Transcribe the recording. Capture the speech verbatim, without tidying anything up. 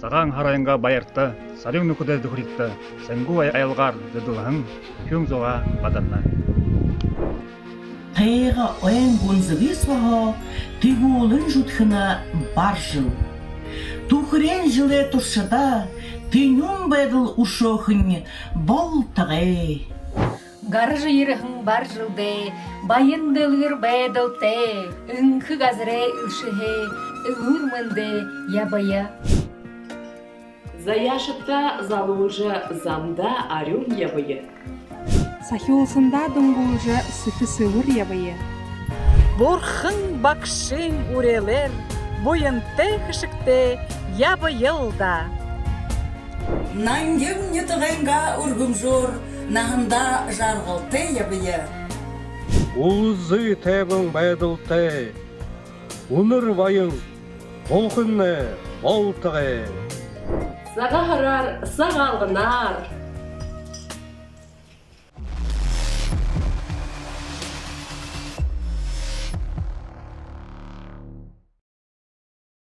Сагаан һарайнгаа баярта, сарюун нүхэдэй дүхэригтэ сэнгүү аялгаар зэдэлһэн хүхюун зугаа бадарна. Тайга ойн гүнзэгы соогоо тэгүүлэн зүдхэнэ бар жэл. Түхэреэн жэлэй туршада тэнюун байдал үршөөхэнь болтогой. Гаража ерэһэн бар жэлдээ баян дэлгэр байдалтай, энхэ газарай элшэһээ элүүр мэндэ ябая. Заяашадта залуулжа, замдаа арюун ябая. Сахюусандаа дүнгүүлжэ, сэхэ сэбэр ябая. Бурхан багшын үреэлээр буянтай хэшэгтэй ябаял даа. Нангин нютагайнгаа үргэмжөөр наһандаа жаргалтай ябая. Үлзы тайбан байдалтай, үнэр баян булханнай болтогой. Сагаан һараар, Сагаалганаар